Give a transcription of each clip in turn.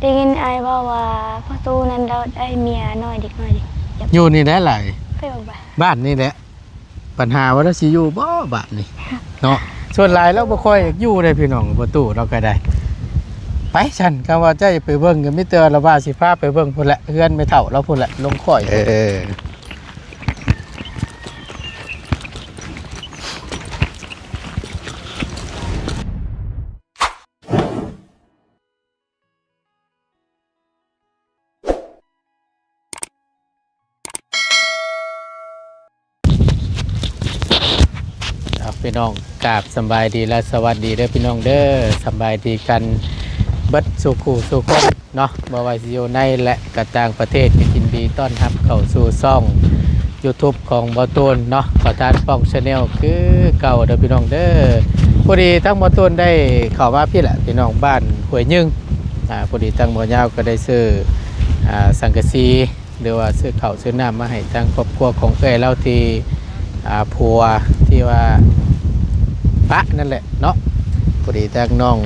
ໄດ້ຍິນອ້າຍເວົ້າວ່າພໍ່ຕູ້ນັ້ນລາວໄດ້ເມຍນ້ອຍເດັກນ້ອຍເດ. ຢູ່ນີ້ແຫຼະຫຼາຍ ໄປເບິ່ງໄປ. ບ້ານນີ້ແຫຼະ. ບັນຫາວ່າລາວຊິຢູ່ບໍ່ບາດນີ້ເນາະ. ສ່ວນຫຼາຍລາວບໍ່ຄ່ອຍຢາກຢູ່ເດ້ພີ່ນ້ອງ ພໍ່ຕູ້ລາວກໍໄດ້. ໄປຊັ້ນ ຄຳວ່າເຈົ້າຢາກໄປເບິ່ງ ກໍມີແຕ່ວ່າລາວວ່າຊິພາໄປເບິ່ງພຸ້ນແຫຼະ ເຮືອນແມ່ເຖົ້າລາວພຸ້ນແຫຼະ ລົງຄ້ອຍ. ເອີ. ເອົາ ພີ່ນ້ອງ ກາບສຳບາຍດີ ແລະ ສະຫວັດດີເດີພີ່ນ້ອງເດີ. ສຳບາຍດີກັນເບິດສູ່ຄູ່ສູ່ຄົນເນາະ ບໍ່ວ່າຊິຢູ່ໃນ ແລະ ກໍຕ່າງປະເທດ ກໍຍິນດີຕ້ອນຮັບເຂົ້າສູ່ຊ່ອງ YouTube ຂອງບ່າວຕູນເນາະ ປະທານປ່ອງ Channel ຄືເກົ່າເດີພີ່ນ້ອງເດີ. ພໍດີທາງບ່າວຕູນໄດ້ເຂົ້າມາພີ້ແຫຼະພີ່ນ້ອງ ບ້ານຫ້ວຍຍຶງ. ອາ ພໍດີທາງບ່າວຍາວກໍໄດ້ຊື້ ອາ ສັງກະສີ ຫຼືວ່າຊື້ເຂົ້າຊື້ນ້ຳມາໃຫ້ທາງຄອບຄົວຂອງເອື້ອຍລາວທີ່ ອາ ຜົວທີ່ວ່າປະນັ້ນແຫຼະເນາະ. ພໍດີທາງນ້ອງ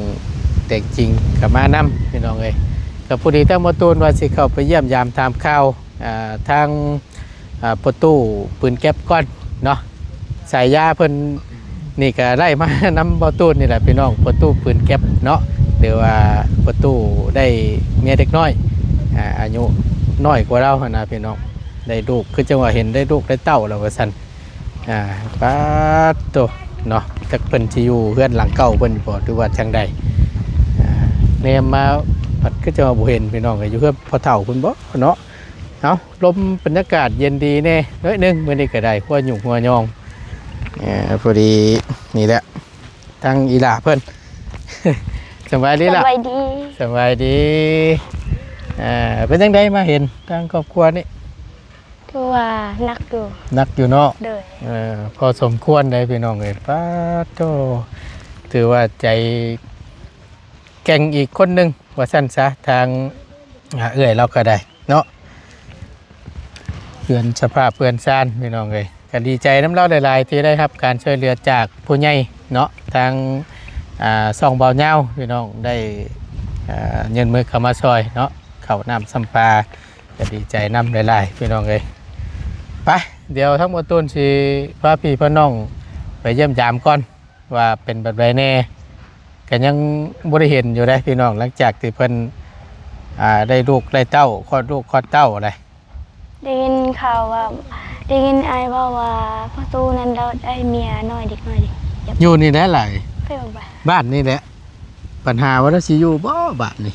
ແຕງຈິງກໍມານຳ ພີ່ນ້ອງເອີຍ. ກໍພໍດີທາງບ່າວຕູນວ່າຊິເຂົ້າໄປຢ້ຽມຢາມຖາມຂ່າວ ອາ ທາງ ອາ ພໍ່ຕູ້ປືນແກັບກ່ອນເນາະ. ສາຍຢາເພິ່ນນີ້ກໍໄດ້ມານຳບ່າວຕູນນີ້ແຫຼະພີ່ນ້ອງ ພໍ່ຕູ້ປືນແກັບເນາະ ຫຼືວ່າພໍ່ຕູ້ໄດ້ເມຍເດັກນ້ອຍ ອາ ອາຍຸນ້ອຍກວ່າລາວຫັ້ນນະພີ່ນ້ອງ. ໄດ້ລູກ ຄືຈັ່ງວ່າເຫັນໄດ້ລູກໄດ້ເຕົ້າແລ້ວວ່າຊັ້ນ. ອາ ປາດໂທ້ເນາະ ຈັກເພິ່ນຊິຢູ່ເຮືອນຫຼັງເກົ່າເພິ່ນຢູ່ບໍ່ ຫຼືວ່າຈັ່ງໃດ. ອາ ແນມມາພັດຄືຈັ່ງວ່າບໍ່ເຫັນພີ່ນ້ອງ ຢູ່ເຮືອນພໍ່ເຖົ້າເພິ່ນບໍ່ເນາະ. ເອົາ ລົມບັນຍາກາດເຢັນດີແດ່ໜ້ອຍໜຶ່ງ ມື້ນີ້ກໍໄດ້ ຫົວຫຍຸກຫົວຍອງ. ເອີ ພໍດີນີ້ແຫຼະ ທາງອີ່ຫຼ້າເພິ່ນ ສະບາຍດີລະ? ສະບາຍດີ. ສະບາຍດີ. ເປັນຈັ່ງໃດມາເຫັນທາງຄອບຄົວນີ້? ຖືວ່າໜັກຢູ່. ໜັກຢູ່ເນາະ? ໂດຍ. ເອີ ພໍສົມຄວນເດ້ພີ່ນ້ອງເອີຍ. ປາດໂທ້ ຖືວ່າໃຈແກ່ງອີກຄົນໜຶ່ງວ່າຊັ້ນຊະ ທາງ ອາ ເອື້ອຍລາວກໍໄດ້ ເນາະ. ເຮືອນ ສະພາບເຮືອນຊານພີ່ນ້ອງເອີຍ ກໍດີໃຈນຳລາວຫຼາຍໆ ທີ່ໄດ້ຮັບການຊ່ວຍເຫຼືອຈາກຜູ້ໃຫຍ່ເນາະ ທາງ ອາ ຊ່ອງບ່າວຍາວພີ່ນ້ອງ ໄດ້ ອາ ຍື່ນມືເຂົ້າມາຊ່ອຍເນາະ ເຂົ້ານ້ຳຊຳປາ ກໍດີໃຈນຳຫຼາຍໆ ພີ່ນ້ອງເອີຍ. ໄປ ດຽວທາງບ່າວຕູນຊິພາພີ່ພານ້ອງໄປຢ້ຽມຢາມກ່ອນ ວ່າເປັນແບບໃດແດ່ ກໍຍັງບໍ່ໄດ້ເຫັນຢູ່ເດ້ພີ່ນ້ອງ ຫຼັງຈາກທີ່ເພິ່ນ ອາ ໄດ້ລູກໄດ້ເຕົ້າ ຄອດລູກຄອດເຕົ້າແຫຼະ. ໄດ້ຍິນຂ່າວວ່າ ໄດ້ຍິນອ້າຍເວົ້າວ່າພໍ່ຕູ້ນັ້ນລາວໄດ້ເມຍນ້ອຍເດັກນ້ອຍເດ. ຢູ່ນີ້ແຫຼະຫຼາຍ ໄປເບິ່ງໄປ. ບ້ານນີ້ແຫຼະ. ບັນຫາວ່າລາວຊິຢູ່ບໍ່ບາດນີ້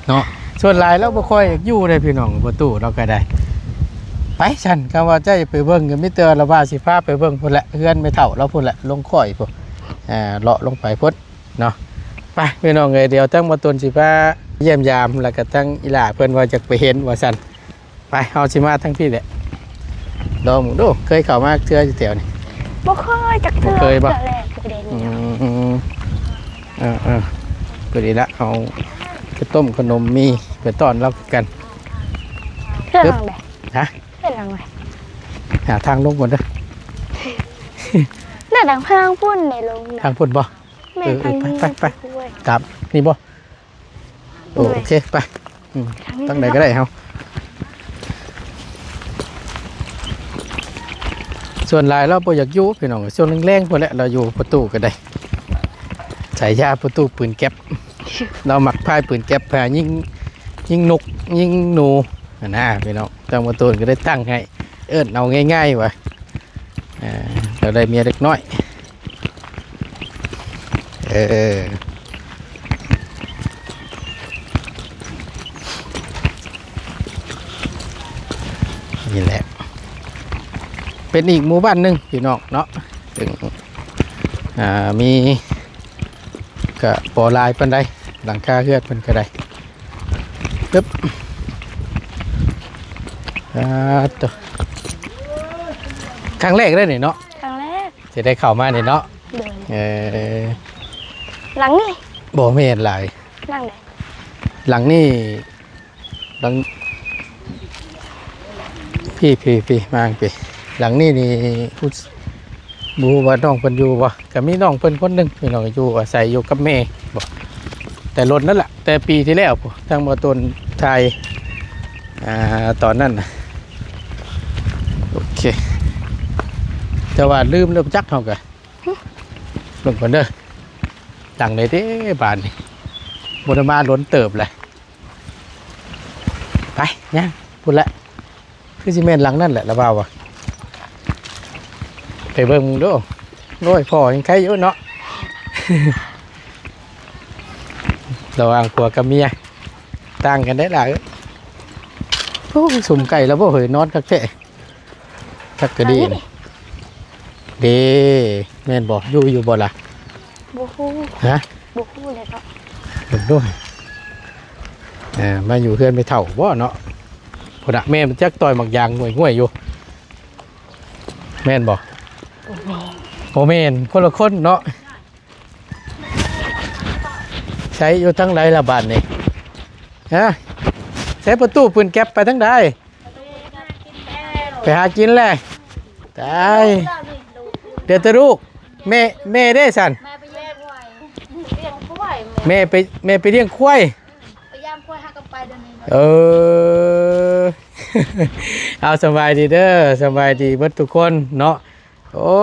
ເນາະ. ສ່ວນຫຼາຍລາວບໍ່ຄ່ອຍຢາກຢູ່ເດ້ພີ່ນ້ອງ ພໍ່ຕູ້ລາວກໍໄດ້. ໄປຊັ້ນ ຄຳວ່າເຈົ້າຢາກໄປເບິ່ງ ກໍມີແຕ່ວ່າລາວວ່າຊິພາໄປເບິ່ງພຸ້ນແຫຼະ ເຮືອນແມ່ເຖົ້າລາວພຸ້ນແຫຼະ ລົງຄ້ອຍພຸ້ນ. ເລາະລົງໄປພຸ້ນເນາະ. ໄປພີ່ນ້ອງເອີຍ ດຽວທາງບ່າວຕູນຊິພາຢ້ຽມຢາມ ແລ້ວກໍທາງອີ່ຫຼ້າເພິ່ນວ່າຢາກໄປເຫັນວ່າຊັ້ນ. ໄປ ເຮົາຊິມາທາງພີ້ແຫຼະ ລອງເບິ່ງດູ. ເຄີຍເຂົ້າມາເທື່ອຢູ່ແຖວນີ້? ບໍ່ເຄີຍຈັກເທື່ອ. ບໍ່ເຄີຍບໍ່? ເທື່ອແລກ ອືມ ເອີໆ ພໍດີລະ ເອົາເຂົ້າຕົ້ມຂະໜົມມີໄປຕ້ອນລາວຄືກັນ. ເພື່ອນຫຼັງໃດ? ຮະ? ເພື່ອນຫຼັງໃດ? ຫາທາງລົງກ່ອນເດີ. ໜ້າທາງ ທາງພຸ້ນໃດລົງນະ. ທາງພຸ້ນບໍ່? ແມ່ນ. ເອີໆ ທາງນີ້ ໄປໆ ຕາມນີ້ບໍ່? ໂອເຄ ໄປ ອືມ ທາງໃດກໍໄດ້ເຮົາ. ສ່ວນຫຼາຍລາວບໍ່ຢາກຢູ່ພີ່ນ້ອງ ຊ່ວງແລງໆ ພຸ້ນແຫຼະ ລາວຢູ່ ພໍ່ຕູ້ກໍໄດ້ ສາຍຢາພໍ່ຕູ້ປືນແກັບ ລາວມັກພາຍປືນແກັບ ພາຍິງ ຍິງນົກ ຍິງໜູຫັ້ນນະພີ່ນ້ອງ. ທາງພໍ່ຕູ້ກໍໄດ້ຕັ້ງໃຫ້ ເອີ້ນເອົາງ່າຍໆ ວ່າ ເອີ ລາວໄດ້ເມຍເດັກນ້ອຍ. ເອີ ນີ້ແຫຼະ ເປັນອີກໝູ່ບ້ານໜຶ່ງພີ່ນ້ອງເນາະ ເຊິ່ງ ອ່າ ມີ ກະບໍ່ຫຼາຍປານໃດ ຫຼັງຄາເຮືອນເພິ່ນກໍໄດ້. ຕຶບ ອ່າ ໂຕ ຄັ້ງແລກເດ້ນີ້ເນາະ? ຄັ້ງແລກ ຊິໄດ້ເຂົ້າມານີ້ເນາະ? ໂດຍ. ເອີ ຫຼັງນີ້? ບໍ່ແມ່ນຫຼາຍ. ຫຼັງໃດ? ຫຼັງນີ້ ຫຼັງ ພີ້ໆໆ ມາພີ້ ຫຼັງນີ້ນີ້ ບໍ່ຮູ້ວ່ານ້ອງເພິ່ນຢູ່ບໍ່? ກໍມີນ້ອງເພິ່ນຄົນໜຶ່ງ ພີ່ນ້ອງ ຢູ່ອາໄສຢູ່ກັບແມ່ບໍ? ແ ແຕ່ດົນນັ້ນແຫຼະ ແຕ່ປີທີ່ແລ້ວພຸ້ນ ທາງບໍ່ຕົນຖ່າຍ ອ່າ ຕອນນັ້ນນະ. ໂອເຄ ແຕ່ວ່າລືມແລ້ວຈັກເຮົາກະ ເບິ່ງກ່ອນເດີ ຫຼັງໃດເດ້ບາດນີ້ ບໍ່ໄດ້ມາດົນເຕີບແຫຼະ. ໄປ ຍ່າງ ພຸ້ນແຫຼະ ຄືຊິແມ່ນຫຼັງນັ້ນແຫຼະ ລະວ່າວ່າ ໄປເບິ່ງເບິ່ງດູ. ໂອ້ຍ ພໍ່ຍັງໄຄຢູ່ເນາະ ລະຫວ່າງຜົວກັບເມຍ ຕ່າງກັນໄດ໋ຫຼາຍ. ໂອ້ຍ ສຸມໄກ່ລະບໍ່ເຮີ້ຍ ນອນຄັກແທ້. ຈັກກະດີນີ້ ເດ້ ແມ່ນບໍ່? ຢູ່ ຢູ່ບໍ່ລະ? ບໍ່ຮູ້ ຮະ? ບໍ່ຮູ້ແລ້ວເນາະ ເບິ່ງດູ. ເອີ ມາຢູ່ເຮືອນແມ່ເຖົ້າບໍ່ເນາະ? ພຸ້ນນະ ແມ່ມັນຈັກຕ່ອຍໝາກຢາງງ່ວຍໆຢູ່ ແມ່ນບໍ່? ບໍ່ແມ່ນ ຄົນລະຄົນເນາະ. ໃສຢູ່ທາງໃດລະບາດນີ້ ຮະ? ໃສປະຕູປືນແກັບໄປທາງໃດ? ໄປຫາກິນແຫຼະ ຕາຍ ເຫຼືອແຕ່ລູກ. ແມ່ ແມ່ເດ້ຊັ້ນ? ແມ່ໄປລ້ຽງຄວາຍ ແມ່ໄປ ແມ່ໄປລ້ຽງຄວາຍ ໄປຢາມຄວາຍ ຫາກັບໄປດຽວນີ້. ເອີ ເອົາ ສະບາຍດີເດີ ສະບາຍດີເບິດທຸກຄົນເນາະ. ໂອ້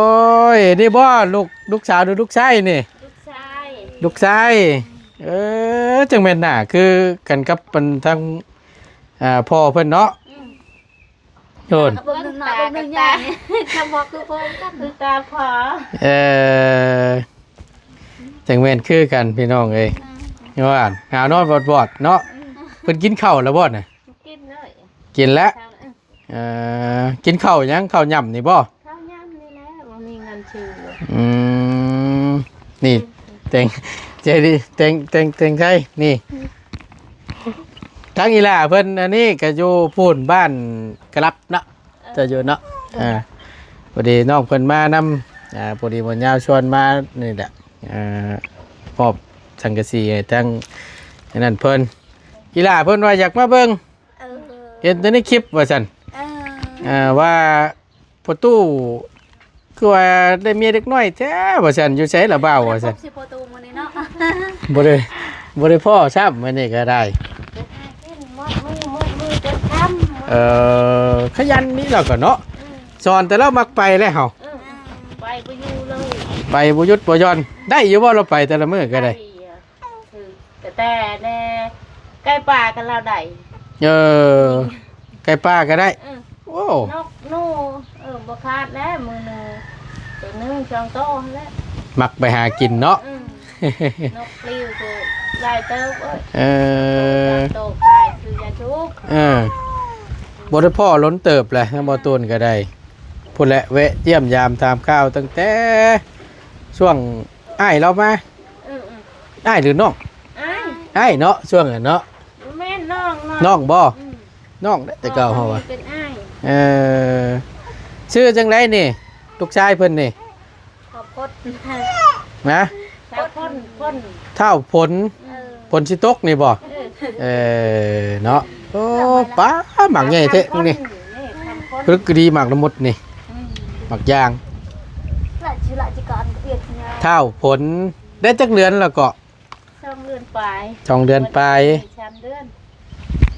ຍ ນີ້ບໍ່ ລູກ ລູກສາວຫຼືລູກຊາຍນີ້? ລູກຊາຍ ລູກຊາຍ. ເອີ ຈັ່ງແມ່ນໜ້າຄືກັນກັບອັນທາງ ອ່າ ພໍ່ເພິ່ນເນາະ. ອືມ ໂດນ ເບິ່ງໜ້າເບິ່ງໃຫຍ່ ຄຳເວົ້າຄືພໍ່ກັນ ຄືຕາພໍ່. ເອີ ຈັ່ງແມ່ນຄືກັນພີ່ນ້ອງເອີຍ. ອືມ ວ່າຫາວນອນວອດໆເນາະ. ອືມ ເພິ່ນກິນເຂົ້າແລ້ວບໍ່ນະ? ກິນເລີຍ ກິນແລ້ວ. ເອີ ກິນເຂົ້າຫຍັງ? ເຂົ້າຫຍ້ຳນີ້ບໍ່? ເຂົ້າຫຍ້ຳນີ້ແຫຼະ ບໍ່ມີເງິນຊື້. ອືມ ນີ້ ແຕງ ໃຈດີ ແຕງ ແຕງ ແຕງໄທນີ້. ອືມ ທາງອີ່ຫຼ້າເພິ່ນ ອັນນີ້ກະຢູ່ພຸ້ນ ບ້ານກະລັບເນາະ. ເອີ ເຈົ້າຢູ່ເນາະ. ອ່າ ພໍດີນ້ອງເພິ່ນມານຳ ອ່າ ພໍດີບ່າວຍາວຊວນມານີ້ແຫຼະ. ອ່າ ມອບສັງກະສີໃຫ້ທາງອັນນັ້ນເພິ່ນ. ອີ່ຫຼ້າເພິ່ນວ່າຢາກມາເບິ່ງ ເອີ ເຫັນແຕ່ໃນຄລິບວ່າຊັ້ນ. ເອີ ເອີ ວ່າພໍ່ຕູ້ຄືວ່າໄດ້ເມຍເດັກນ້ອຍແທ້ວ່າຊັ້ນ ຢູ່ໃສລະບ່າວວ່າຊັ້ນ. ຊິພໍ່ຕູ້ມື້ນີ້ເນາະ ບໍ່ໄດ້ ບໍ່ໄດ້ພໍ້ຊ້ຳມື້ນີ້ກະໄດ້. ກິນໝົດມື້ ໝົດມື້ຈົນຄ່ຳ. ເອີ ຂະຫຍັນນີ້ລາວກະເນາະ. ອືມ ສອນແຕ່ລາວມັກໄປແລ້ວເຮົາ. ອືມ ໄປບໍ່ຢູ່ເລີຍ ໄປບໍ່ຢຸດບໍ່ຢ່ອນ. ໄດ້ຢູ່ບໍ່ລາວໄປແຕ່ລະມື້ກະໄດ້? ໄດ້ ແຕ່ແດ່ ໄກ່ປ່າກັນລາວໄດ້. ເອີ ໄກ່ປ່າກະໄດ້. ອືມ ໂອ້ ນົກໜູ ເອີ ບໍ່ຂາດແລ້ວ ມື້ໜຶ່ງໂຕໜຶ່ງສອງໂຕຫັ້ນແຫຼະ. ມັກໄປຫາກິນເນາະ. ອືມ ນົກປລິວກະຫຼາຍເຕີບເອີຍ. ເອີ ໂຕຂາຍຄືຢາສູບ. ເອີ ບໍ່ໄດ້ພໍ້ດົນເຕີບແຫຼະ ທາງບ່າວຕູນກະໄດ້. ພຸ້ນແຫຼະ ແວະຢ້ຽມຢາມຖາມຂ່າວຕັ້ງແຕ່ຊ່ວງ ອ້າຍລາວມາ. ເອີໆ ອ້າຍຫຼືນ້ອງ? ອ້າຍ ອ້າຍເນາະ ຊ່ວງນັ້ນເນາະ. ບໍ່ແມ່ນ ນ້ອງ ນ້ອງ ນ້ອງບໍ່? ອືມ ນ້ອງແຫຼະ ແຕ່ເກົ່າເຮົາວ່າ ເປັນອ້າຍ. ເອີ ຊື່ຈັ່ງໃດນີ້ ລູກຊາຍເພິ່ນນີ້? ເຖົ້າພົນ ນະ? ເຖົ້າພົນ ພົນ ທ້າວພົນ. ເອີ ຝົນຊິຕົກນີ້ບໍ່? ເອີ ເອີ ເນາະ. ໂອ້ ປ້າ ໝາກໃຫຍ່ແທ້ນີ້ ພຶກດີໝາກລະມຸດນີ້. ອືມ ໝາກຢາງ ທ້າວຝົນ ໄດ້ຈັກເດືອນແລ້ວເກາະ? ສອງເດືອນປາຍ ສອງເດືອນປາຍ ສາມເດືອນ.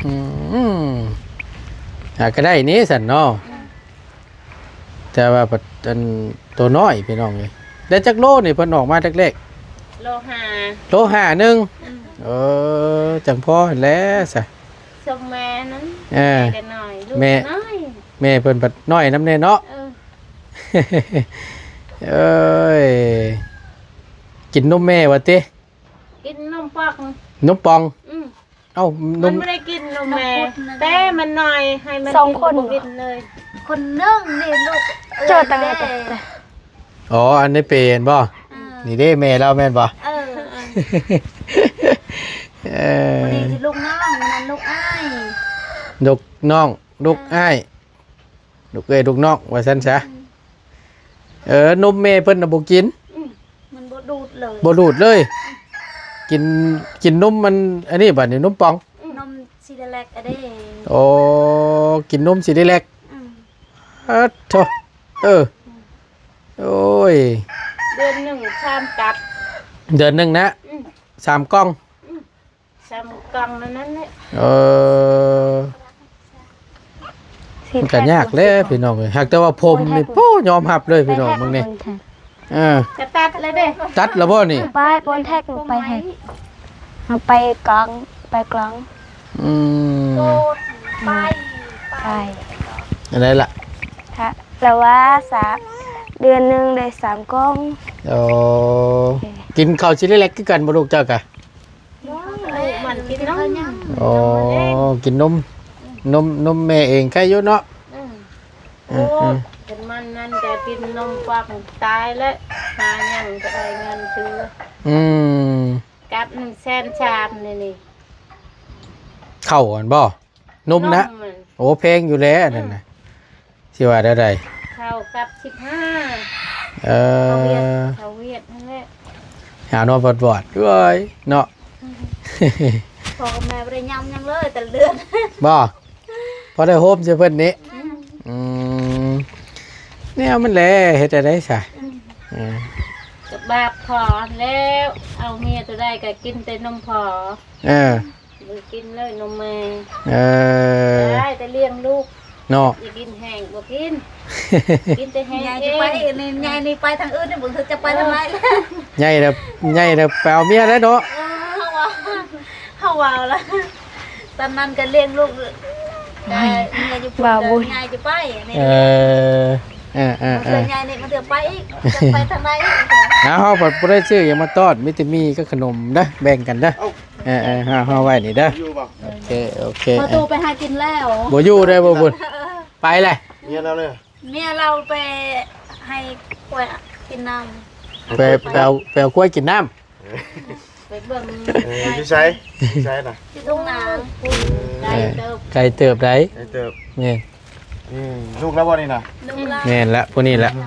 ອືມ ຫາກະໄດ້ນີ້ຊັ້ນເນາະ. ອືມ ແຕ່ວ່າອັນໂຕນ້ອຍພີ່ນ້ອງເອີຍ. ໄດ້ຈັກໂລນີ້ ເພິ່ນອອກມາແລກໆ? ໂລຫ້າ ໂລຫ້າໜຶ່ງ. ອືມ ເອີ ຈັ່ງພໍຫັ້ນແຫຼະຊະ. ສົມແມ່ນັ້ນ ເອີ ແມ່ກະນ້ອຍ ລູກ ແມ່ນ້ອຍ ແມ່ເພິ່ນພັດນ້ອຍນຳແດ່ເນາະ. ເອີ ເອີຍ ກິນນົມແມ່ວ່າຕິ? ກິນນົມປອງ ນົມປອງ. ອືມ ເອົ້າ ນົມ ມັນບໍ່ໄດ້ກິນນົມແມ່ ແຕ່ມັນນ້ອຍ ໃຫ້ມັນກິນ ສອງຄົນ ບໍ່ກິນເລີຍ. ຄົນໜຶ່ງນີ້ລູກເອື້ອຍເດ້. ອໍ ອັນນີ້ເປແມ່ນບໍ່? ເອີ ນີ້ເດ້ແມ່ລາວແມ່ນບໍ່? ເອີ ເອີ ຜູ້ນີ້ຊິລູກນ້ອງ ອັນນັ້ນລູກອ້າຍ ລູກນ້ອງ ລູກອ້າຍ ເອີ ລູກເອື້ອຍລູກນ້ອງວ່າຊັ້ນຊະ. ອືມ ເອີ ນົມແມ່ເພິ່ນນະບໍ່ກິນ. ອືມ ມັນບໍ່ດູດເລີຍ ບໍ່ດູດເລີຍ. ກິນ ກິນນົມມັນ ອັນນີ້ບາດນີ້ ນົມປອງ. ອືມ ນົມຊີເຣແລັກອະເດ້. ໂອ້ ກິນນົມຊີເຣແລັກ. ອືມ ເອີ ໂທ້ ເອີ ອືມ ໂອ້ຍ ເດືອນໜຶ່ງສາມກັບ ເດືອນໜຶ່ງນະ. ອືມ ສາມກ່ອງ. ອືມ ຈຳກອງນັ້ນແຫຼະ. ເອີ ຊິ ມັນກໍຍາກແຫຼະພີ່ນ້ອງເອີຍ. ຫາກແຕ່ວ່າຜົມນີ້ ໂອ້ ຍອມຮັບເລີຍພີ່ນ້ອງເບິ່ງນີ້. ເອີ ຈະຕັດແລ້ວເດ້. ຕັດແລ້ວບໍ່ນີ້? ໄປ ຄົນແທັກໄປໃຫ້ ເຮົາໄປກອງ ໄປກອງ. ອືມ ໄປ ໄປ ອັນໃດລະ? ລະວ່າສາມ ເດືອນໜຶ່ງໄດ້ສາມກ່ອງ. ໂອ້ ເອີ ກິນເຂົ້າຊິເລັກໆຄືກັນບໍ່ລູກເຈົ້າກະ? ມັນກິນນົມ. ອໍ ກິນນົມ ນົມ ນົມແມ່ເອງໄຄຢູ່ເນາະ. ອືມ ອືມ ໂອ້ ອືມ ຄັນມັນນັ້ນກະກິນນົມຄວັກຕາຍແລ້ວ ຫາຫຍັງກະໄດ້ເງິນຊື້. ອືມ ກັບໜຶ່ງແສນສາມນີ້ ນີ້ ເຂົ້າຫັ້ນບໍ່? ນົມນະ? ນົມມັນ ໂອ້ ແພງຢູ່ແລ້ວອັນນັ້ນນະ. ອືມ ຊິວ່າແນວໃດ? ເຂົ້າກັບສິບຫ້າ. ເອີ ເຂົ້າຫວຽດ ເຂົ້າຫວຽດຫັ້ນແຫຼະ. ຫານອນບອດໆ ເອີຍເນາະ. ອືມ ພໍ່ກັບແມ່ບໍ່ໄດ້ຫຍັບຫຍັງເລີຍແຕ່ລະເດືອນ. ບໍ່? ພໍໄດ້ໂຮມໃສ່ເພິ່ນນີ້. ອືມ ອືມ ແນວມັນແຫຼະ ເຮັດແນວໃດຊະ? ອືມ ເອີ ກໍບາບພໍ່ແລ້ວ ເອົາເມຍຕົວໃດກໍກິນແຕ່ນົມພໍ່. ເອີ ບໍ່ກິນເລີຍນົມແມ່. ເອີ ໄດ້ແຕ່ລ້ຽງລູກເນາະ. ຢາກກິນແຫ້ງບໍ່ກິນ ກິນແຕ່ແຫ້ງ. ໃຫຍ່ ເອງ ຈະໄປນີ້ ໃຫຍ່ນີ້ໄປທາງອື່ນນີ້ ບໍ່ຮູ້ຈະໄປທາງໃດແລ້ວ. ເອີ ໃຫຍ່ແລ້ວ ໃຫຍ່ແລ້ວໄປເອົາເມຍແລ້ວເນາະ. ເອີ ເຮົາວ່າ ເຮົາເວົ້າລະ ຕອນນັ້ນກໍລ້ຽງລູກ ກໍເມຍຢູ່ພຸ້ນ ກໍຍາຍຈະໄປນີ້. ເອີ ເອີ ເອີ ເອີ ເທື່ອຍາຍນີ້ມາເທື່ອໄປອີກ ຈະໄປທາງໃດອີກ. ເອົາ ເຮົາບໍ່ໄດ້ຊື້ຫຍັງມາຕ້ອນ ມີແຕ່ໝີ່ກັບຂະໜົມເດີ ແບ່ງກັນເດີ. ເອີ ເອີ ເຮົາ ເຮົາໄວ້ນີ້ເດີ. ຢູ່ບໍ່? ໂອເຄ ໂອເຄ. ປະຕູໄປຫາກິນແລ້ວ ບໍ່ຢູ່ໄດ້ບໍ່ບຸນ. ໄປແຫຼະ ເມຍລາວເລີຍ. ເມຍລາວໄປໃຫ້ຄວາຍກິນນ້ຳ. ໄປ ໄປເອົາ ໄປເອົາຄວາຍກິນນ້ຳ. ເອີ ໄປເບິ່ງ. ເອີ ຢູ່ໃສ? ຢູ່ໃສນະ? ຢູ່ທົ່ງນາ. ເອີ ໄກເຕີບ ໄກເຕີບໃດ໋. ໄກເຕີບ. ແມ່ນ. ອືມ ລູກລາວບໍ່ນີ້ນະ? ລູກລາວ. ແມ່ນລະ ຜູ້ນີ້ລະ. ເອີ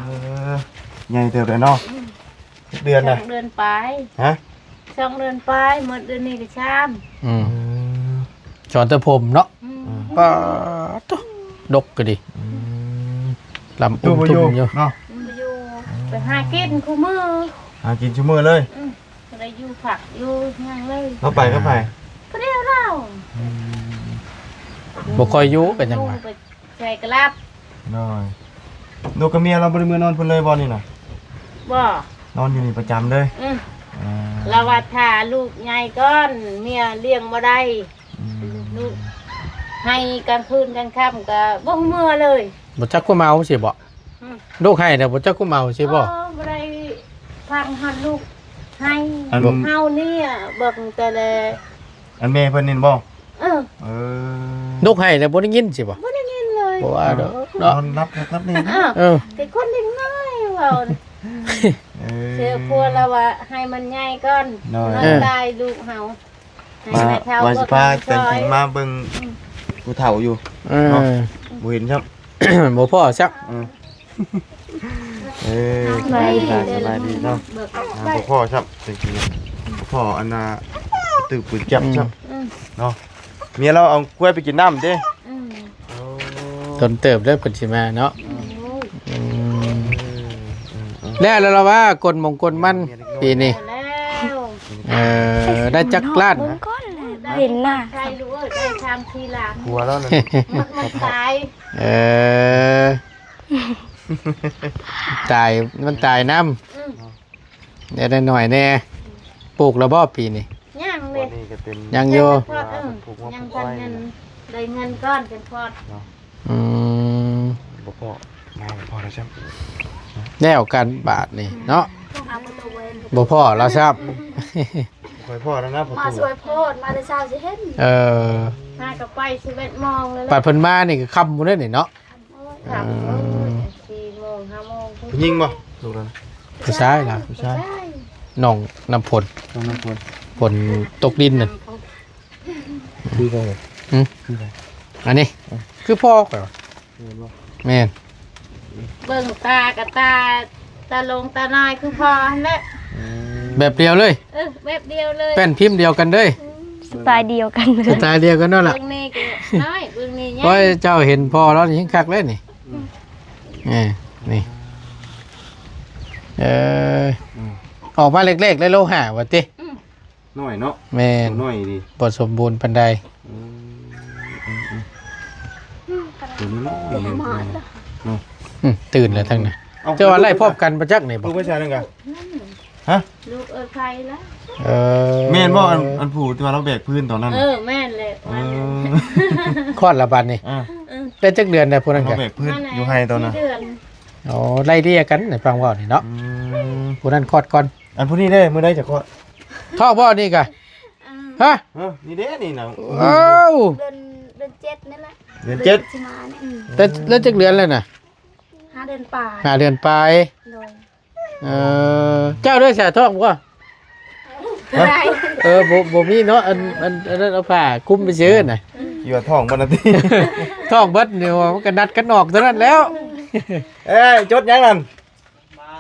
ໃຫຍ່ເຕີບແລ້ວເນາະ. ອືມ ຈັກເດືອນນະ? ສອງເດືອນປາຍ. ຮະ? ສອງເດືອນປາຍ ໝົດເດືອນນີ້ກໍສາມ. ອືມ ອືມ ສອນແຕ່ຜົມເນາະ. ອືມ ອືມ ປາດໂທ້ ດົກກໍດີ. ອືມ ລຳອຸ້ມຕຸ້ມຢູ່ເນາະ. ບໍ່ຢູ່ ໄປຫາກິນຄູ່ມື້ ຫາກິນຊຸມື້ເລີຍ. ອືມ ບໍ່ໄດ້ຢູ່ພັກຢູ່ຫຍັງເລີຍ. ເຮົາໄປກັບໃຜ? ຜູ້ດຽວລາວ. ອືມ ບໍ່ຄ່ອຍຢູ່ກໍຫຍັງວ່າ ໃສ່ກະລັບ. ໂດຍ ລູກກັບເມຍລາວບໍ່ໄດ້ເມືອນອນພຸ້ນເລີຍບໍ່ນີ້ນະ? ບໍ່ ນອນຢູ່ນີ້ປະຈຳເລີຍ. ອືມ ອ່າ ລາວວ່າຖ້າລູກໃຫຍ່ກ່ອນ ເມຍລ້ຽງບໍ່ໄດ້. ອືມ ລູກໃຫ້ກາງຄືນກາງຄ່ຳກໍບໍ່ເມືອເລີຍ. ບໍ່ຈັກຄວາມເອົາຊີ້ບໍ່? ອືມ ລູກໃຫ້ແລ້ວບໍ່ຈັກຄວາມເອົາຊີ້ບໍ່? ເອີ ບໍ່ໄດ້ຟັງຮອດລູກໃຫ້. ອັນ ເຮົານີ້ເບິ່ງແຕ່ລະ ອັນແມ່ເພິ່ນນີ້ບໍ່? ເອີ ເອີ ລູກໃຫ້ແລ້ວບໍ່ໄດ້ຍິນຊີ້ບໍ່? ບໍ່ໄດ້ຍິນເລີຍ. ບໍ່ວ່າດອກເນາະ ນອນຫຼັບຄັກຫຼັບແນ່. ເອີ ເອີ ແຕ່ຄົນເດັກນ້ອຍເວົ້າ. ເອີ ເຊື່ອຜົວລາວວ່າໃຫ້ມັນໃຫຍ່ກ່ອນ. ໂດຍ ນອນ ເອີ ຕາຍລູກເຮົາ. ວ່າ ວ່າຊິພາແຕ່ງເຖິງມາເບິ່ງ ອືມ ຜູ້ເຖົ້າຢູ່. ເອີ ເນາະ ບໍ່ເຫັນຊ້ຳ ບໍ່ພໍ້ຊ້ຳ. ເອີ ເອີ ສະບາຍດີ ສະບາຍດີເນາະ. ອ່າ ບໍ່ພໍ້ຊ້ຳ ແຕ່ກີ້ບໍ່ພໍ້ອັນນ່າ ຕື້ປືນແຈັບຊ້ຳ. ອືມ ເນາະ ເມຍລາວເອົາຄວາຍໄປກິນນ້ຳເດ້. ອືມ ໂອ້ ດົນເຕີບເດີເພິ່ນຊິມາເນາະ. ອືມ ອືມ ອືມ ແລ້ວລາວວ່າກົນມົງກົນມັນປີນີ້. ແລ້ວ ເອີ ໄດ້ຈັກລ້ານ? ເບິ່ງກ່ອນແຫຼະ ເຫັນໜ້າ. ໃຊ່ລູກເອີຍ ໄດ້ສາມສີ່ລ້ານ. ຜົວລາວນັ້ນມັນຕາຍ. ເອີ ຕາຍ ມັນຕາຍນຳ. ອືມ ໄດ້ໜ້ອຍແດ່. ປູກແລ້ວບໍ່ປີນີ້? ຍັງເລີຍ ຍັງຢູ່. ຍັງບໍ່ທັນໄດ້ເງິນກ່ອນຈັ່ງພໍດ. ອືມ ບໍ່ພໍ້ ມາບໍ່ພໍ້ແລ້ວຊ້ຳ. ແລ້ວກັນບາດນີ້ເນາະ ບໍ່ພໍ້ແລ້ວຊ້ຳ. ບໍ່ຄ່ອຍພໍ້ແລ້ວນະ ມາຊ່ວຍໂພດ ມາແຕ່ເຊົ້າຊິເຫັນ. ເອີ ຫາກໍໄປສິບເອັດໂມງແລ້ວ. ບາດເພິ່ນມານີ້ກໍຄ່ຳພຸ້ນເດ້ນີ້ເນາະ. ຄ່ຳ ເອີ ສີ່ໂມງຫ້າໂມງພຸ້ນ. ຜູ້ຍິງບໍ່? ລູກນັ້ນ ຜູ້ຊາຍລະ. ຜູ້ຊາຍ ນ້ອງນ້ຳຝົນ. ນ້ອງນ້ຳຝົນ ຝົນຕົກດິນນັ້ນ. ຄືໃຜ? ຫື? ຄືໃຜ? ອັນນີ້ ເອີ ຄືພໍ່ຂ້ອຍ. ແມ່ນບໍ່? ແມ່ນ. ເບິ່ງຕາກະຕາ ຕາຫຼົງຕານ້ອຍຄືພໍ່ຫັ້ນແຫຼະ. ອືມ ແບບດຽວເລີຍ. ເອີ ແບບດຽວເລີຍ ແປ້ນພິມດຽວກັນເລີຍ. ອືມ ສະໄຕລ໌ດຽວກັນເລີຍ. ສະໄຕລ໌ດຽວກັນເນາະລະ. ເບິ່ງນີ້ກໍນ້ອຍ ເບິ່ງນີ້ໃຫຍ່. ໂອ້ຍ ເຈົ້າເຫັນພໍ່ລາວນີ້ແຮງຄັກເລີຍນີ້. ອືມ ເອີ ນີ້ ເອີ ອືມ ອອກມາເລັກໆ ໄດ້ໂລຫ້າວ່າຕິ. ອືມ ນ້ອຍເນາະ ແມ່ນ ໂຕນ້ອຍດີ ບໍ່ສົມບູນປານໃດ ອືມ ອືມໆ ໂຕນ້ອຍໆ ເນາະ ອືມ ຕື່ນແລ້ວທັງນັ້ນ ເຈົ້າວ່າໄລ່ພ້ອມກັນບໍ່ຈັກນີ້ບໍ່ ລູກໄປໃສນັ້ນກະ ຮະ ລູກເອີ່ນໃຜລະ ເອີ ແມ່ນບໍ່ ອັນ ອັນຜູ້ທີ່ວ່າລາວແບກພື້ນຕອນນັ້ນ ເອີ ແມ່ນແຫຼະ ເອີ ຄອດລະບາດນີ້ ອ່າ ເອີ ໄດ້ຈັກເດືອນແລ້ວຜູ້ນັ້ນກະ ລາວແບກພື້ນຢູ່ໄຮ່ຕອນນັ້ນ ໂອ້ ໄລ່ເລ່ຍກັນໃນຟັງເວົ້ານີ້ເນາະ ອືມ ຜູ້ນັ້ນຄອດກ່ອນ ອັນຜູ້ນີ້ເດ້ ມື້ໃດຈະຄອດ ທ້ອງບໍ່ນີ້ກະ ອ່າ ຮະ ເອີ ນີ້ເດ້ນີ້ນະ ເອີ ເດືອນ ເດືອນເຈັດນີ້ແຫຼະ ເດືອນເຈັດ ຊິມານີ້ ອືມ ແລ້ວ ແລ້ວຈັກເດືອນແລ້ວນະ ຫ້າເດືອນປາຍ ຫ້າເດືອນປາຍ ໂດຍ ເອີ ເຈົ້າເດ້ສາ ທ້ອງບໍ່ ຮະ ເອີ ບໍ່ ບໍ່ມີເນາະ ອັນ ອັນ ອັນນັ້ນເອົາຜ້າຄຸມໄປຊື່ນະ ອືມ ຄິດວ່າທ້ອງບໍ່ນະຕິ ທ້ອງເບິດນີ້ ມັນກະນັດກັນອອກເທົ່ານັ້ນແລ້ວ ເອີຍ ຈົດຫຍັງນັ້ນ ມາ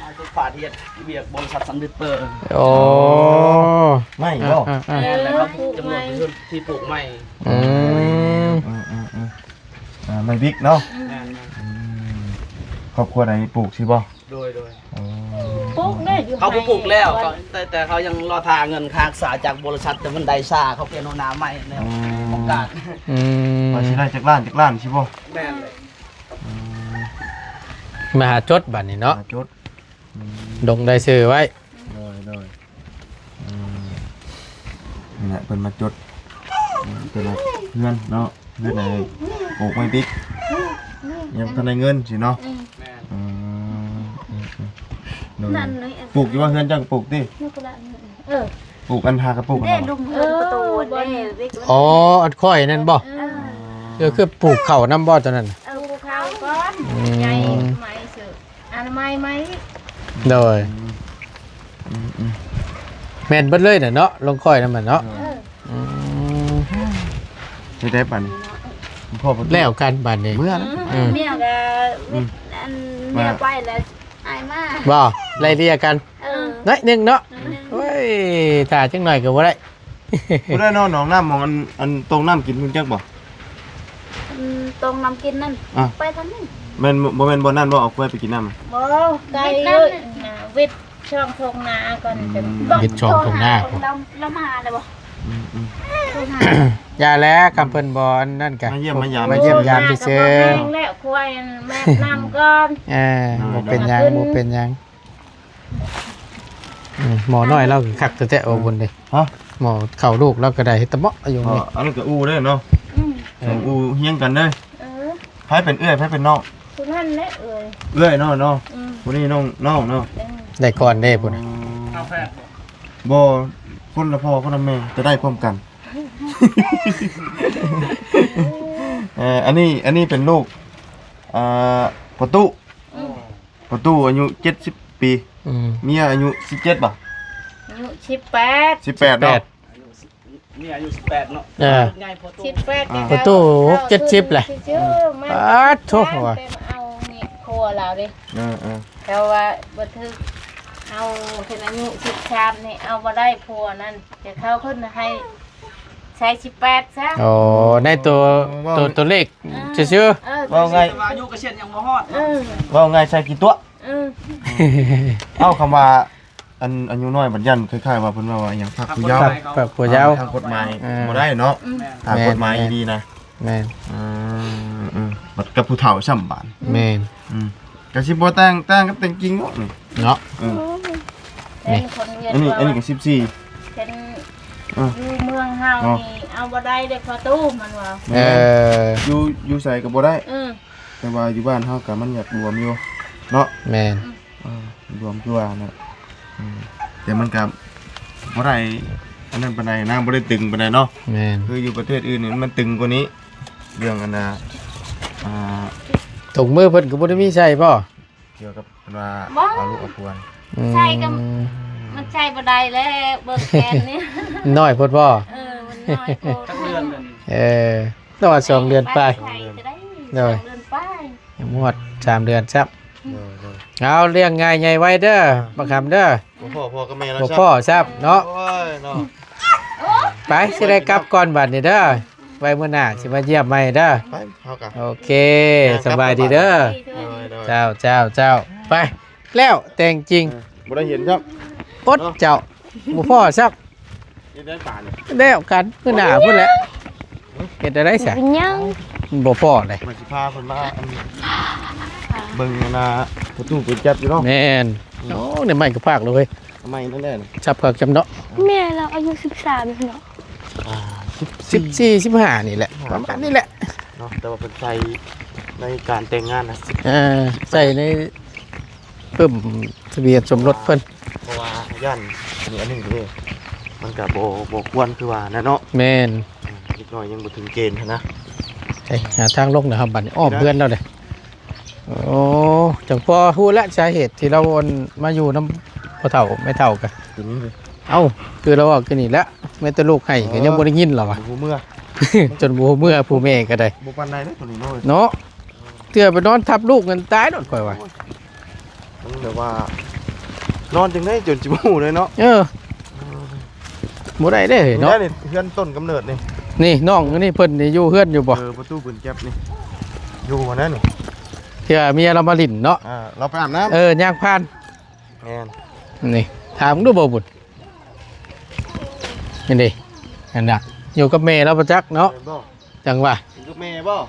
ມາຈະຝາກເຮັດວຽກບໍລິສັດຊັນລິບເປີ ໂອ້ ອໍ ໄມ້ບໍ່ ອ່າໆໆ ແມ່ນແລ້ວ ເຮົາຈຳນວນທີ່ປູກໄມ້ ອືມ ອືມໆໆ ອ່າ ໄມ້ບິກເນາະ ແມ່ນໆ ອືມ ຄອບຄົວໃດປູກຊີ້ບໍ່ ໂດຍໆ ອໍ ປູກເດ້ຢູ່ ເຂົາບໍ່ປູກແລ້ວ ເຂົາ ແຕ່ ແຕ່ເຂົາຍັງລໍຖ້າເງິນຄ່າຮັກສາຈາກບໍລິສັດ ແຕ່ມັນໄດ້ຊ້າ ເຂົາປ່ຽນຫົວໜ້າໃໝ່ໃນ ອືມ ໂອກາດ ອືມ ວ່າຊິໄດ້ຈັກລ້ານ ຈັກລ້ານຊີ້ບໍ່ ແມ່ນເລີຍ ອືມ ມາຫາຈົດບາດນີ້ເນາະ ມາຈົດ ອືມ ລົງລາຍຊື່ໄວ້ ໂດຍ ໂດຍ ອືມ ນີ້ແຫຼະ ເພິ່ນມາຈົດ ອືມ ແຕ່ລະເຮືອນເນາະ ເຮືອນໃດປູກໄມ້ບິກ ຍັງບໍ່ທັນໄດ້ເງິນຊີ້ເນາະ ອືມ ແມ່ນ ອືມ ອືມ ອືມ ໂດຍ ນັ້ນເລີຍ ປູກຢູ່ວ່າເຮືອນເຈົ້າກະປູກຕິ ເອີ ປູກອັນຫາກະປູກ ເດ້ ລຸມເຮືອນປະຕູ ເອີ ເດ້ ອໍ ອັນຂ້ອຍນັ້ນບໍ່ ເອີ ເອີ ຄືປູກເຂົ້ານຳບໍ່ຕອນນັ້ນ ເອີ ປູກເຂົ້າກ່ອນ ອືມ ໃຫຍ່ໃໝ່ຊື່ ອັນໃໝ່ໆ ໂດຍ ອືມ ອືມ ແມ່ນເບິດເລີຍນະເນາະ ລົງຂ້ອຍນຳມັນເນາະ ເອີ ອືມ ເຮັດໄດ້ປານນີ້ ພໍ່ບໍ່ ແລ້ວກັນບາດນີ້ ເມື່ອນະ ອືມ ເມຍກະ ອືມ ອັນ ເມຍໄປແລ້ວ ອ້າຍມາ ບໍ່ ໄລ່ເລ່ຍກັນ ເອີ ໜ້ອຍໜຶ່ງເນາະ ໜ້ອຍໜຶ່ງ ໂອ້ຍ ຖ້າຈັກໜ້ອຍກະບໍ່ໄດ້ ຜູ້ໃດເນາະ ໜອງນ້ຳ ໝ່ອງອັນ ອັນຕົງນ້ຳກິນ ຮູ້ຈັກບໍ່ ອືມ ຕົງນ້ຳກິນນັ້ນ ອ່ະ ໄປທາງນັ້ນ ແມ່ນ ບໍ່ແມ່ນບ່ອນນັ້ນບໍ່ ເອົາຄວາຍໄປກິນນ້ຳ ບໍ່ ໄກເລີຍ ວິດຊ່ອງທົ່ງນາກ່ອນ ອືມ ວິດຊ່ອງທົ່ງນາ ລາວ ລາວມາແລ້ວບໍ່ ອືມໆ ໂທຫາ ຢ່າແລ້ວ ຄັນເພິ່ນບໍ່ອັນນັ້ນກະ ມາຢ້ຽມມາຢາມ ມາຢ້ຽມຢາມຊື່ໆ ແລ້ວຄວາຍແມ່ນນ້ຳກ່ອນ ເອີ ບໍ່ເປັນຫຍັງ ບໍ່ເປັນຫຍັງ ອືມ ໝໍນ້ອຍລາວກະຄັກແທ້ໆ ໂອບຸນເດ້ ຮະ ໝໍເຂົ້າລູກລາວກະໄດ້ເຮັດຕະເໝາະຢູ່ນີ້ ອັນນັ້ນກະອູ້ເດ້ເນາະ ອືມ ສອງອູ້ຮຽງກັນເດ້ ເອີ ໃຜເປັນເອື້ອຍ ໃຜເປັນນ້ອງ ຜູ້ນັ້ນແຫຼະເອື້ອຍ ເອື້ອຍເນາະ ເນາະ ອືມ ຜູ້ນີ້ນ້ອງ ນ້ອງເນາະ ເອີ ໄດ້ກ່ອນເດ້ພຸ້ນນະ ອືມ ບໍ່ ຄົນລະພໍ່ຄົນລະແມ່ ແຕ່ໄດ້ພ້ອມກັນ ເອີ ອັນນີ້ ອັນນີ້ເປັນລູກ ອ່າ ພໍ່ຕູ້ ອືມ ພໍ່ຕູ້ອາຍຸເຈັດສິບປີ ອືມ ເມຍອາຍຸສິບເຈັດບໍ່ ອາຍຸສິບແປດ ສິບແປດເນາະ ເມຍອາຍຸສິບແປດເນາະ ເອີ ໃຫຍ່ພໍ່ຕູ້ ສິບແປດ ອ່າ ພໍ່ຕູ້ຫົກເຈັດສິບແຫຼະ ປາດໂທ້ ເອົານີ້ຜົວລາວເດ້ ເອີໆ ແຕ່ວ່າບໍ່ຖືກ ເອົາເປັນອາຍຸສິບສາມນີ້ ເອົາບໍ່ໄດ້ຜົວນັ້ນ ແຕ່ເຂົາເພິ່ນໃຫ້ໃສ່ສິບແປດຊະ ໂອ້ ໃນໂຕ ເວົ້າ ໂຕ ໂຕເລກ ເອີ ຊື່ໆ ເອີ ເວົ້າງ່າຍ ແຕ່ວ່າອາຍຸກະສຽນຍັງບໍ່ຮອດ ເອີ ເວົ້າງ່າຍໃສ່ຂີ້ຕົວະ ເອີ ເອົ້າ ຄຳວ່າ ອັນ ອາຍຸນ້ອຍບັດຢ້ານຄ້າຍໆວ່າເພິ່ນເວົ້າວ່າອີ່ຫຍັງ ພາກຜູ້ເຍົາ ພາກ ພາກຜູ້ເຍົາ ທາງກົດໝາຍ ເອີ ບໍ່ໄດ້ເນາະ ອືມ ແມ່ນ ຖ້າກົດໝາຍ ແມ່ນ ດີໆນະ ແມ່ນ ອືມໆ ບັດກັບຜູ້ເຖົ້າຊ້ຳບາດ ແມ່ນ ອືມ ກະຊິບໍ່ແຕ່ງ ແຕ່ງກັບແຕ່ງຈິງເນາະ ເນາະ ເອີ ເປັນຄົນວຽດ ອັນນີ້ ອັນນີ້ກະສິບສີ່ ເປັນ ເອີ ຢູ່ເມືອງເຮົານີ້ ເອົາບໍ່ໄດ້ເດ້ພໍ່ຕູ້ ມັນວ່າ ແມ່ນ ເອີ ຢູ່ ຢູ່ໃສກະບໍ່ໄດ້ ເອີ ແຕ່ວ່າຢູ່ບ້ານເຮົາກະມັນຢາກລວມຢູ່ເນາະ ແມ່ນ ອືມ ເອີ ລວມຄືວ່ານະ ອືມ ແຕ່ມັນກະບໍ່ໄດ້ອັນນັ້ນປານໃດນະ ບໍ່ໄດ້ຕຶງປານໃດເນາະ ແມ່ນ ຄືຢູ່ປະເທດອື່ນນີ້ມັນຕຶງກວ່ານີ້ ເລື່ອງອັນນ່າ ອ່າ ຖົງມືເພິ່ນກະບໍ່ໄດ້ມີໃສ່ບໍ່? ກ່ຽວກັບເພິ່ນວ່າ ບໍ່ ເອົາລູກເອົາຜົວ ອືມ ໃສ່ກະມັນໃສ່ບໍ່ໄດ້ແລ້ວ ເບິ່ງແຂນນີ້ ນ້ອຍໂພດບໍ່? ເອີ ມັນນ້ອຍໂພດ ຈັກເດືອນແລ້ວນີ້? ເອີ ແຕ່ວ່າສອງເດືອນປາຍ ໃສ່ກະໄດ້ ໂດຍ ສອງເດືອນປາຍ ຍັງບໍ່ຮອດສາມເດືອນຊ້ຳ ໂດຍ ໂດຍ ເອົາ ລ້ຽງງ່າຍໃຫຍ່ໄວເດີ ບັກຄຳເດີ ບໍ່ພໍພໍ່ກັບແມ່ລາວ ບໍ່ພໍຊ້ຳເນາະ ໂອ້ຍເນາະ ໄປ ຊິໄດ້ກັບກ່ອນບາດນີ້ເດີ ໄວ້ມື້ໜ້າຊິມາຢ້ຽມໃໝ່ເດີ ໄປ ເຮົາກະ ໂອເຄ ສະບາຍດີເດີ ໂດຍ ໂດຍ ເຈົ້າ ເຈົ້າ ເຈົ້າ ໄປ ແລ້ວແຕ່ງຈິງ ເອີ ບໍ່ໄດ້ເຫັນຊ້ຳ ອົດເຈົ້າ ບໍ່ພໍຊ້ຳ ແລ້ວກັນ ມື້ໜ້າພຸ້ນແຫຼະ ເຮັດໄດ້ໃສ ເປັນຫຍັງ ມັນບໍ່ພໍເດ້ ມັນຊິພາເພິ່ນມາ ອັນ ເບິ່ງອັນນ່າ ປະຕູເປີດຈັບຢູ່ເນາະ ແມ່ນ ອືມ ໂອ້ ໄມ້ກໍພາກເລີຍ ໄມ້ນັ້ນແຫຼະ ສັບຄັກຈຳເນາະ ແມ່ລາວອາຍຸສິບສາມເນາະ ອ່າ ສິບສີ່ ສິບສີ່ ສິບຫ້ານີ້ແຫຼະ ປະມານນີ້ແຫຼະເນາະ ແຕ່ວ່າເພິ່ນໃສ່ໃນການແຕ່ງງານນະ ເອີ ໃສ່ໃນ ປຶ້ມທະບຽນສົມລົດເພິ່ນ ເພາະວ່າຢ້ານມີອັນໜຶ່ງເດ້ ມັນກະບໍ່ ບໍ່ຄວນຄືວ່ານັ້ນເນາະ ແມ່ນ ເດັກນ້ອຍຍັງບໍ່ເຖິງເກນຫັ້ນນະ ໄປຫາທາງລົງເດີເຮົາ ບັດນີ້ອ້ອມເຮືອນລາວເດ້ ໂອ້ ຈັ່ງພໍຮູ້ແລ້ວສາເຫດທີ່ລາວ ອັນ ມາຢູ່ນຳພໍ່ເຖົ້າແມ່ເຖົ້າກະ ເປັນຫຍັງເດີ ເອົ້າ ຄືລາວເວົ້າຄືນີ້ແຫຼະ ແມ້ແຕ່ລູກໄຫ້ກະຍັງບໍ່ໄດ້ຍິນລາວວ່າ ເອີ ບໍ່ຮູ້ເມືອ ຈົນບໍ່ຮູ້ເມືອ ຜູ້ແມ່ກະໄດ້ ບໍ່ປານໃດເດ້ໂຕນີ້ເນາະ ເນາະ ເທື່ອໄປນອນທັບລູກນັ້ນຕາຍໂລດຂ້ອຍວ່າ ໂອ້ຍ ມັນແບບວ່າ ນອນຈັ່ງໃດຈົນຊິບໍ່ຮູ້ເລີຍເນາະ ເອີ ບໍ່ໄດ້ເດ້ເນາະ ນີ້ເຮືອນຕົ້ນກຳເນີດນີ້ ນີ້ນ້ອງນີ້ເພິ່ນນີ້ຢູ່ເຮືອນຢູ່ບໍ່ ເອີ ປະຕູປືນແກັບນີ້ ຢູ່ຫັ້ນນະນີ້ ເທື່ອເມຍລາວມາຫຼິ້ນເນາະ ອ່າ ລາວໄປອາບນ້ຳ ເອີ ຍ່າງຜ່ານ ແມ່ນ ນີ້ ຖາມເບິ່ງດູບໍ່ບຸນ ນີ້ເດ້ ອັນນ່າ ຢູ່ກັບແມ່ລາວບໍ່ຈັກເນາະ ແມ່ນບໍ່? ຈັ່ງວ່າ ກິນກັບແມ່ບໍ່?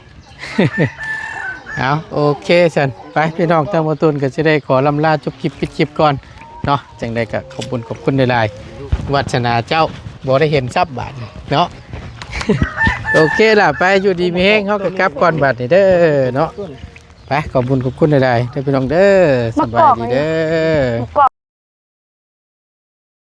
ເອົາ ໂອເຄຊັ້ນ ໄປພີ່ນ້ອງ ທາງບ່າວຕຸນກໍຊິໄດ້ຂໍລ່ຳລາຈົບຄລິບ ປິດຄລິບກ່ອນເນາະ ຈັ່ງໃດກໍຂອບຄຸນ ຂອບຄຸນຫຼາຍໆ ວາດສະໜາເຈົ້າ ບໍ່ໄດ້ເຫັນຊັບບາດນີ້ເນາະ ໂອເຄລະ ໄປ ຢູ່ດີມີແຮງ ເຮົາກໍກັບກ່ອນບາດນີ້ເດີເນາະ ໄປ ຂອບຄຸນ ຂອບຄຸນຫຼາຍໆເດີພີ່ນ້ອງເດີ ສະບາຍດີເດີ ໝາກກອກ